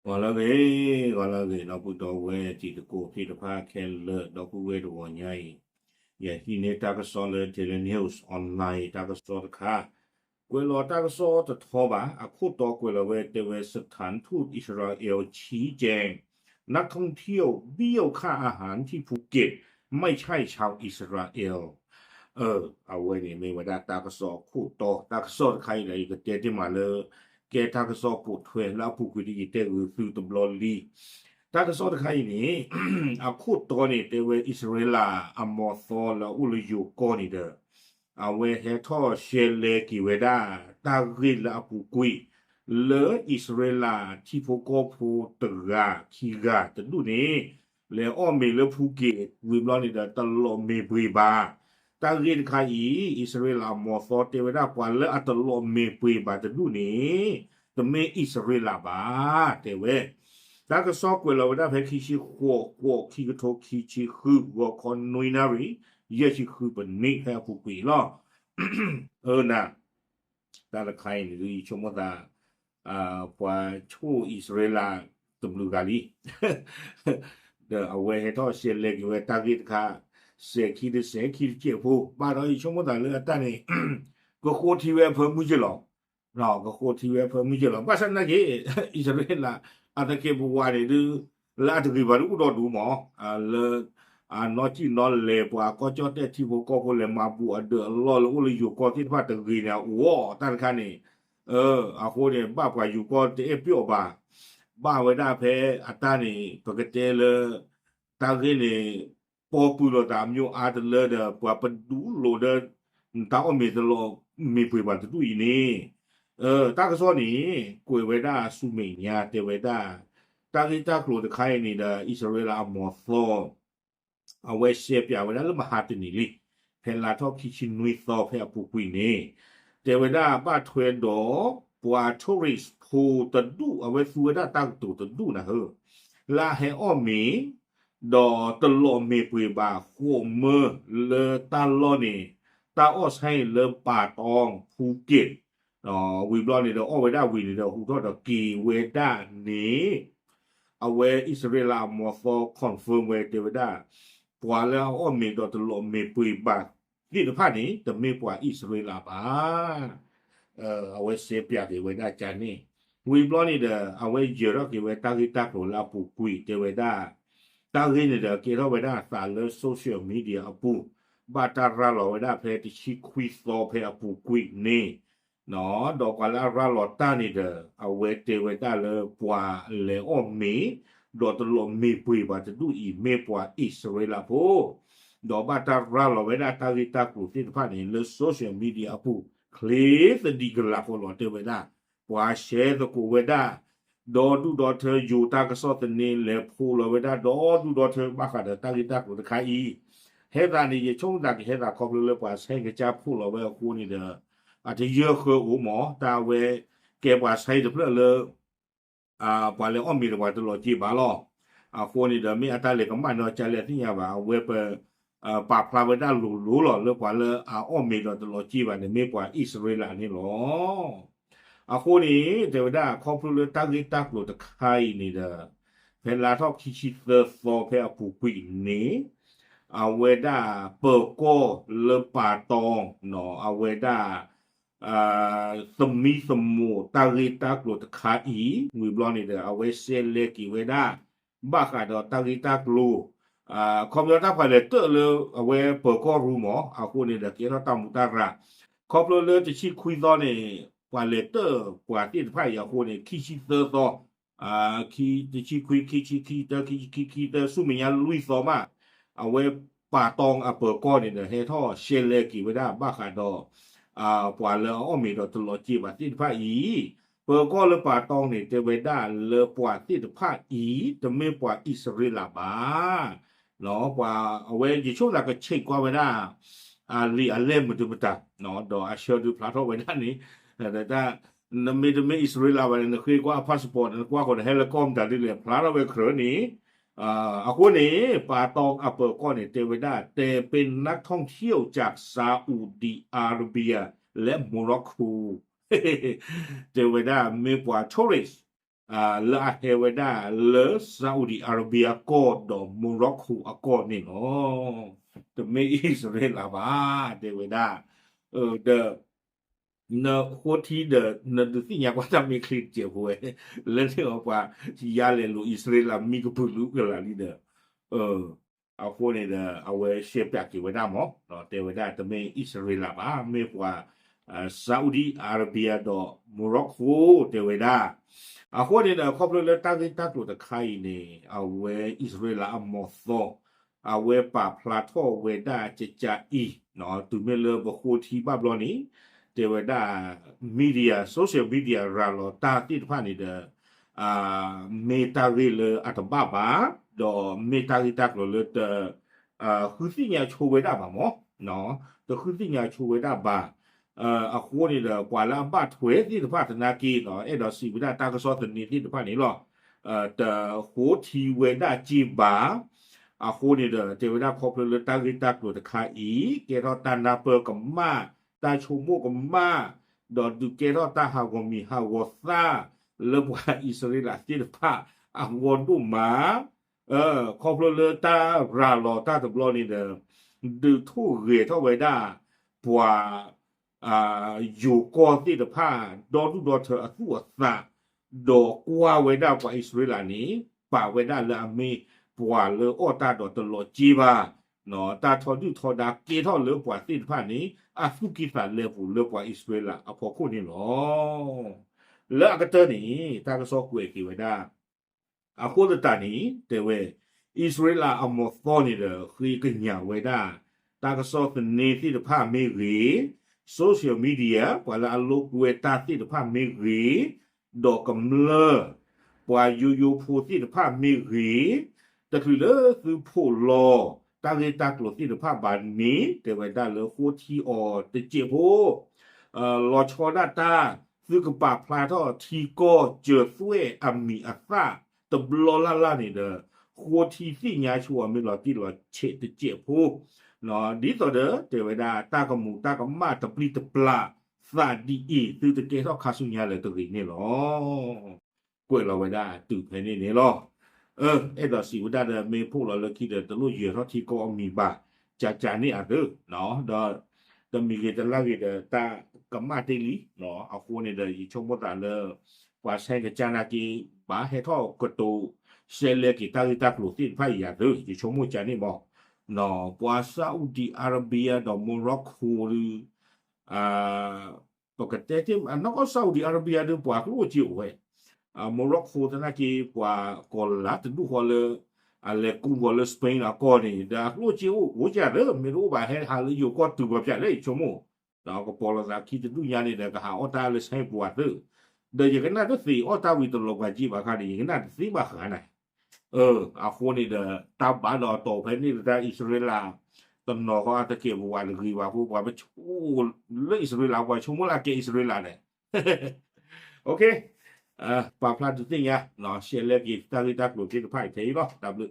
ဂီၤလၢအဂ့ၤ, ဂီၤလၢအဂ့ၤ ဒီပုၢ်ဒီဝဲၢ်တံၤသကိးသ့ၣ်တဖၣ်ခဲလၢာ် ဒီပုၢ်ဝဲၢ်တဂီၤညါအံၤ, ယဟံးန့ၢ်တၢ်ကစီၣ်လၢ Daily News Online တၢ်ကစီၣ်တခါ, ကွဲးလီၤတၢ်ကစီၣ်တထီဘၣ်, အခိၣ်တီကွဲးလီၤဝဲတဲဝဲ สถานทูตอิสราเอลชี้แจง นักท่องเที่ยวเบี้ยวค่าอาหารที่ภูเก็ต ไม่ใช่ชาวอิสราเอล အဝဲန့ၣ်မ့ၢ်ဝဲဒၣ်တၢ်ကစီၣ်အခိၣ်တီ, တၢ်ကစီၣ်တခါအံၤဒီး ယကတဲတ့ၢ်မးလၢ ကဲတၢ်ကစီၣ်ပိာ်ထွဲလၢအပူၤကွံာ်ဒီး ယတဲဂုာ်သုတဘျီလံ. တၢ်ကစီၣ်တခါအံၤန့ၣ် အခိၣ်တီန့ၣ် တဲဝဲအံၣ်စရ့လးအမီၤသီလၢအအိၣ်လၢယိၤကီၢ်န့ၣ်ဒီး အဝဲဟဲထီၣ်ရှဲလဲက့ၤဝဲဒၣ် တၢ်ဂ့ၢ်လၢအပူၤကွံာ် လၢအံၣ်စရ့လးထံဖိကီၢ်ဖိတဂၤခံဂၤတဒူၣ်န့ၣ် လဲၤအီၣ်မ့ၤလၢဖူက့ၣ် ဝံၤဘျီန့ၣ်ဒီး တလီးမ့ၤပှ့ၤဘၣ်. တၢ်ဂ့ၢ်တခါအံၤ အံၣ်စရ့လးအမီၤသီတဲဝဲဒၣ် ပှၤလၢအတလီးမ့ၤပှ့ၤဘၣ်တဒူၣ်န့ၣ် တမ့ၢ်အံၣ်စရ့လးဘၣ် တဲဝဲ. တၢ်ကစီၣ်ကွဲးလီၤဝဲဒၣ်ဖဲခံဆံဃိး ဃိး ခံကထိခံဆံဃု ဂီၤခီနွံနၣ်ရံၣ် ယဲၢ်ဆံဃုပနံး ဖဲအပူၤကွံာ်လီၤ. အၢနၤ တၢ်တခါအံၤန့ၣ် ယဆိကမိၣ်သး ပှၤဆိၣ်အံၣ်စရ့လးတဘျုးဂၤလံ ဒီးအဝဲဟဲထီၣ်ရှဲလဲက့ၤဝဲတၢ်ဂ့ၢ်တခါ စဲးခံတစဲး ခံတစဲးဖိ ဘၣ်ဒီးယဆိကမိၣ်သးလၢအတၢ်န့ၣ် ကဃိထံဝဲအဖၢမုၢ်က့လီၤ. ကဃိထံဝဲအဖၢမုၢ်က့လီၤ. ဘၣ်ဆၣ်နာ်က့ အံၣ်စရ့လး အသကဲးပဝးန့ၣ်ဒုး လၢအတဂ့ၤဘၣ်ဒုးအိၣ်ဒီးဒူးမး လၢ အနီၢ်ကံၣ်နီၢ်လဲၢ် ပှၤကီၢ်ကၠီၣ်တဲၣ်ထံဖိကီၢ်ဖိလဲၤမၤဘူးအဒၢးအလီၢ်လၢအိၣ်လၢယိၤကီၢ်သ့ၣ်တဖၣ် တဂ့ၤန့ၣ်အအိၣ်တၢ်တခါန့ၣ် အဃိန့ၣ် ဘၣ်ပှၤယိၤကီၢ်တအဲၣ်ပျီၣ်အီၤဘၣ်. ဘၣ်ဝဲဒၣ်ဖဲအတၢ်န့ၣ် ပကတဲလၢ တၢ်ဂ့ၢ်န့ၣ် ပီပုၢ်လိာ်သးအမျိုးအါတလၢဒီး ပှၤပဒူလိာ်ဒီး တၢ်အီၣ်မ့ၤတလီးမ့ၤပှ့ၤဘၣ်တဒူၣ်အံၤန့ၣ် တၢ်ကစီၣ်န့ၣ် ကွဲးဝဲဒၣ်ဆူမဲာ်ညါ တဲဝဲဒၣ် တၢ်ဂ့ၢ်တၢ်ကျိၤတခါအံၤန့ၣ်ဒီး အံၣ်စရ့လးအမီၤသီ အဝဲရှဲပၠးဝဲဒၣ်လၢမဟါတနံၤလံ ဖဲလါထီၣ်ခံဆံနွံသီဖဲအပူၤကွံာ်န့ၣ် တဲဝဲဒၣ်ဘၣ်ထွဲဒီး ပှၤ tourist ဖိတဒူၣ် အဝဲသူဝဲဒၣ်တၢ်ကတိၤတဒူၣ်နၤဧၢ လၢအဟဲအီၣ်မ့ၤ ဒီးတလီးမ့ၤပှ့ၤဘၣ်ဃိးမၢလၢတၢ်လီၢ်န့ၣ် တၢ်အီၣ်ဆါအံၤလၢပၤတီဖူက့ၣ် ဝံၤဘျီန့ၣ်ဒီး အီၣ်ဝဲဒၣ်ဝံၤန့ၣ်ဒီး ဟူးထီၣ်ဒီးက့ၤဝဲဒၣ်န့ၣ် အဝဲအံၣ်စရ့လးအမီၤသီ confirm ဝဲတဲဝဲဒၣ် ပှၤလၢအအီၣ်မ့ၤဒီးတလီးမ့ၤပှ့ၤဘၣ်သ့ၣ်တဖၣ်န့ၣ် တမ့ၢ်ပှၤအံၣ်စရ့လးဘၣ်. အဝဲရှဲပၠးက့ၤဝဲဒၣ်ကန့ၣ် ဝံၤဘျီန့ၣ်ဒီး အဝဲယၢၤထီၣ်က့ၤဝဲတၢ်ဂ့ၢ်တၢ်ကျိၤလၢအပူၤကွံာ်တဲဝဲဒၣ် တၢ်ဂ့ၢ်န့ၣ်ဒီးကဲထီၣ်ဝဲဒၣ်အသးလၢ social media အပူၤ ဘၣ်တၢ်ရၤလီၤဝဲဒၣ်ဖဲတဆံခွံသီဖဲအပူၤကွံာ်န့ၣ် ဒီးပှၤလၢအရၤလီၤတၢ်န့ၣ်ဒီး အဝဲတဲဝဲဒၣ်လၢပှၤလဲၤအီၣ်မ့ၤ ဒီးတလီးမ့ၤပှ့ၤဘၣ်တဒူၣ်အံၤ မ့ၢ်ပှၤအံၣ်စရ့လးဖိ ဒီးဘၣ်တၢ်ရၤလီၤဝဲဒၣ်တၢ်ဂ့ၢ်တၢ်ကျိၤသ့ၣ်တဖၣ်န့ၣ် လၢ social media အပူၤ ချ့သဒံးကလးဃီလီၤ တဲဝဲဒၣ် ပှၤရှဲသကိးဝဲဒၣ် ဒီဒူၣ်ဒီထၢ ယိၤတၢ်ကစီၣ်သန့ လဲၤဖိးလီၤဝဲဒၣ် ဒီဒူၣ်ဒီထၢ ဘၣ်ဃးဒီးတၢ်ဂ့ၢ်တၢ်ကျိၤတခါအံၤ ဟဲသးန့ၣ် ယဆိကမိၣ်သးကဟဲသးခီဖျိလၢပှၤဆဲကစၢ်ဖိးလီၤဝဲအဃိန့ၣ်ဒီး အတယၢၢ်ဃၢအိၣ်မး တၢ်အဝဲကဲပှၤဆဲတဖျၢၣ်လၢ ပှၤလဲၤအီၣ်မ့ၤဒီးပှၤတလီၤက့ၤဘၣ်လီၤ. အဃိန့ၣ်ဒီး မ့ၢ်အတၢ်လဲၤကမၣ်နီၢ်ကၠါလဲၣ်သ့ၣ်ညါဘၣ် အဝဲပ ပာ်ဖျါဝဲဒၣ်လိၤလိၤလီၤ လၢပှၤလၢအအီၣ်မ့ၤဒီးတလီၤက့ၤဘၣ်န့ၣ် မ့ၢ်ပှၤအံၣ်စရ့လးန့ၣ်လီၤ. အဃိန့ၣ် တဲဝဲဒၣ် ခီဖျိလၢတၢ်ဂ့ၢ်တၢ်ကျိၤတခါအံၤန့ၣ်ဒီး ဖဲလါထီၣ်ခံဆံသၢသီဖဲအပူၤကွံာ်န့ၣ် အဝဲဒၣ်ပၢၤကီၢ်လၢပာ်တီ အဝဲဒၣ် သမံသမိးတၢ်ဂ့ၢ်တၢ်ကျိၤတခါအံၤ ဝံၤဘျီန့ၣ်ဒီး အဝဲရှဲလဲက့ၤဝဲဒၣ် ဘၣ်ဃးဒီးတၢ်ဂ့ၢ်တၢ်ကျိၤ ခီဖျိတၢ်ပှၤလဲၤတၢၣ်လၢအဝဲပၢၤကီၢ်ရူမး အဃိန့ၣ်ဒီး ကဲထီၣ်တၢ်မူးတၢ်ရၤ ခီဖျိလၢတဆံခွံသီန့ၣ် ပှၤလဲၤတၢၣ်ပှၤသ့ၣ်တဖၣ်အံၤအဃိန့ၣ် ခံဆံသၢသီ ခံ တဆံခွံ ခံဆံ ခံဆံတၢ ခံဆံခံ ခံဆံတၢ ဆူမဲာ်ညါလွံၢ်သီမး အဝဲပာ်တီအပၢၤကီၢ်န့ၣ်ဒီး ဟဲထီၣ်ရှဲလဲက့ၤဝဲဒၣ်ဘၣ်ဃးဒီး ပှၤလၢအအီၣ်မ့ၤဒီးတလီၤက့ၤဘၣ်သ့ၣ်တဖၣ်အံၤ ပၢၤကီၢ်လၢပာ်တီန့ၣ် တဲဝဲဒၣ်လၢပှၤသ့ၣ်တဖၣ်အံၤ တမ့ၢ်ပှၤအံၣ်စရ့လးဘၣ် ပှၤအဝဲယဆိကမိၣ်သးကဆဲးကွၢ်ဝဲဒၣ် အလံာ်အလဲၢ်မုာ်တပတၢ် ဒီးအဆၢဒုးဖျါထီၣ်ဝဲဒၣ်န့ၣ် တၢ် နမ့ၢ်တမ့ၢ်အံၣ်စရ့လးဘၣ်န့ၣ် နဃ့ကွၢ်အ passport နကွၢ်ဃီၤနဟဲလၢကီၢ်မတၤဒ်လဲၣ် ဖျါထီၣ်ဝဲကြၢးန့ၣ် အဃိန့ၣ် ပာ်တီအပၢၤကီၢ်န့ၣ် တဲဝဲဒၣ် แต่เป็นนักท่องเที่ยวจากซาอุดิอาระเบีย และโมร็อกโก တဲဝဲဒၣ်မ့ၢ်ပှၤ tourist လၢအဟဲဝဲဒၣ်လၢ Saudi Arabia ကီၢ်ဒီး Morocco အကီၢ်န့ၣ်လီၤ. တမ့ၢ်အံၣ်စရ့လးဘၣ် တဲဝဲဒၣ်, ဒီး နဃိထံဒီး နဒုးသ့ၣ်ညါကွၢ်တၢ်မ့ၢ်ချ့တစဲးဖိဝဲ, လၢန့ၣ်အပှၤ ယါလဲၤလိာ်အံၣ်စရ့လးမံကပုာ်လၢကလးလံဒီး အဃိန့ၣ်ဒီး အဝဲရှဲပၠးက့ၤဝဲဒၣ်မး, တဲဝဲဒၣ်တမ့ၢ်အံၣ်စရ့လးဘၣ် မ့ၢ်ပှၤ Saudi Arabia ဒီး Morocco တဲဝဲဒၣ်. အဃိန့ၣ်ဒီး ခီဖျိလၢတၢ်ဂ့ၢ်တၢ်ကျိၤတခါအံၤန့ၣ် အဝဲအံၣ်စရ့လးအမီၤသီ အဝဲပာ်ဖျါထီၣ်ဝဲဒၣ်ကကးအံၤ, တုၤမ့ၢ်လၢပဃိထံဘၣ်ဘျီန့ၣ် တဲဝဲဒၣ် media, social media ရၤလီၤတၢ်သ့ၣ်တဖၣ်န့ၣ်ဒီး မ့ၢ်တၢ်ဂ့ၢ်လၢအတဘၣ်ဘၣ်, ဒီးမ့ၢ်တၢ်ဂ့ၢ်တၢ်ကျိၤလၢတ ဃုသ့ၣ်ညါဆိဝဲဒၣ်ဘၣ်မး, တဃုသ့ၣ်ညါဆိဝဲဒၣ်ဘၣ်. အဃိန့ၣ်ဒီး ပှၤလၢအဘၣ်ထွဲသ့ၣ်တဖၣ်သနာ်က့ အဲၣ်ဒိးစံးဝဲဒၣ်တၢ်ကစီၣ်သန့သ့ၣ်တဖၣ်န့ၣ်လီၤ. တဃိထံဝဲဒၣ်က့ဘၣ်. အဃိန့ၣ်ဒီး တဲဝဲဒၣ်ခီဖျိလၢတၢ်ဂ့ၢ်တၢ်ကျိၤတခါအံၤ ကဲထီၣ်တၢ်နၢ်ပၢၢ်ကမၣ်, တၢ်ဆိကမိၣ်ကမၣ်, ဒီးဒုးကဲထီၣ်တၢ်ဟးဂီၤမံၤဟးဂီၤသၣ် လၢပှၤအံၣ်စရ့လးသ့ၣ်တဖၣ်အဂီၢ်ဒိၣ်မး ခီဖျိလၢတၢ်ရၤလီၤတၢ်တဘျီန့ၣ်ဒီး ဒုးထိၣ်ဂဲၤထီၣ်ဝဲဒၣ် ပှၤ ယိၤကီၢ်သ့ၣ်တဖၣ် ဒီဒူၣ်ဒီထၢအသူၣ်အသး, ဒီးကွၢ်ဝဲဒၣ်ပှၤအံၣ်စရ့လးန့ၣ် ပာ်ဝဲဒၣ်လၢအမ့ၢ်ပှၤလၢအီၣ်တၢ်ဒီးတလီၤက့ဘၣ်, တၢ်ထီဒုၣ်ထီဒါကဲထီၣ်လၢပှၤသ့ၣ်တဖၣ်န့ၣ် အသူၣ်ကံၢ်သးလဲပူၤလၢပှၤအံၣ်စရ့လးအဖီခိၣ်န့ၣ်လီၤ. လၢအကတၢၢ်န့ၣ် တၢ်ကစီၣ်ကွဲးက့ၤဝဲဒၣ် အဃိသတးန့ၣ် တဲဝဲ အံၣ်စရ့လးအမီၤသီန့ၣ်ဒီး ဃ့ကညးဝဲဒၣ် တၢ်ကစီၣ်သန့သ့ၣ်တဖၣ်မ့ၢ်ဂ့ၤ, social media ပှၤလၢအလိာ်ကွဲတၢ်သ့ၣ်တဖၣ်မ့ၢ်ဂ့ၤ, ဒီးကမျၢၢ် ပှၤယိယိဖိသ့ၣ်တဖၣ်မ့ၢ်ဂ့ၤ, တချုးလၢသုဖိးလီၤ တၢ်ဂ့ၢ်တၢ်ကျိၤသ့ၣ်တဖၣ်ဘၣ်န့ၣ် တဲဝဲဒၣ်လၢဃိထံအီၤတစဲးဖိ လီၤဆီဒၣ်တၢ် သုကပာ်ဖျါထီၣ်ထံကီၢ်စၢၤသွဲၣ်အမံၤအသၣ်တဘျီလၢ်လၢ်န့ၣ်ဒီး ဃိထံသ့ၣ်ညါဆိအီၤမ့ၢ်လီၤတံၢ်လီၤဆဲးတစဲးဖိ, ဒ်သိးဒီး တဲဝဲဒၣ်တၢ်ကမူးတၢ်ကမၣ်တပျံၤတပျါသးဒ်အံၤ သုတကဲထီၣ်ခါဆူညါလၢၤတဂ့ၤန့ၣ်လီၤ. ကွဲးလီၤဝဲဒၣ်တုၤဖဲန့ၣ်န့ၣ်လီၤ. အဲၣ်ဒိးစံးဝဲဒၣ်ဒီး မ့ၢ်ဖိးလီၤလၢခံဒီး တလိၣ်ယၢၤထီၣ်ထံကီၢ်အမံၤဘၣ် ကကန့ၣ်အသး, ဒီး တမံၤဂ့ၤတလၢ်ဂ့ၤဒီး တၢ်ကမၣ်တ့ၢ်လံ, အဃိန့ၣ်ဒီး ယဆိကမိၣ်သးလၢ ပှၤဆဲးကစၢ်နာ်က့ ဘၣ်ဟဲထီၣ်ကတိၤ ရှဲလဲက့ၤတၢ်ဂ့ၢ်တၢ်ကျိၤသ့ၣ်တဖၣ်အံၤအသး ယဆိကမိၣ်ကန့ၣ်မး, ပှၤ Saudi Arabia ဒီး Morocco ဒုး ပကတဲတ့ၢ် နီၢ်ကီၢ် Saudi Arabia ဒုး ပှၤကျိၣ်စ့အိၣ်ဝဲ, Morocco သနာ်က့ ပှၤကီၤလၤတဒူၣ်ဃီလၢ အလဲၤကူဃီလၢ Spain အကီၢ်န့ၣ် ဒီးအကျိၣ်စ့အိၣ်အိၣ်ကသး မ့ၢ်တအိၣ်ဘၣ်ဟဲဟးလၢယိၤကီၢ်တုၤပှၤဖၠးလဲၣ် ယဆိကမိၣ်, ကပီၤလီၤသးခံတဒူၣ်ညါန့ၣ်ဒီး ကဟးအီၣ်တၢ်လၢ Spain ပှၤသ့, ဒီးယကနၣ်တသ့အီၣ်တၢ်ဝံၤတလီၤပှၤက့ဘၣ်ခါန့ၣ် ယကနၣ်တသ့ဘၣ်ဃးန့ၣ် အဃိန့ၣ်ဒီး တၢ်ဘၣ်ဒီးတီၤဖဲန့ၣ်တၢ်အံၣ်စရ့လး တနီၤဃီအတကဲးပဝးတဂ့ၤဘၣ်ဖိ ပှၤပဆိ လၢအံၣ်စရ့လး ပှၤဆိကမိၣ်လၢအကဲအံၣ်စရ့လးန့ၣ်, ပာ်ဖျါဒုးသ့ၣ်ညါ ရှဲလဲက့ၤတၢ်ဂ့ၢ်တၢ်ကျိၤသ့ၣ်တဖၣ်အံၤထဲအံၤလီၤ. တၢ်ဘျုး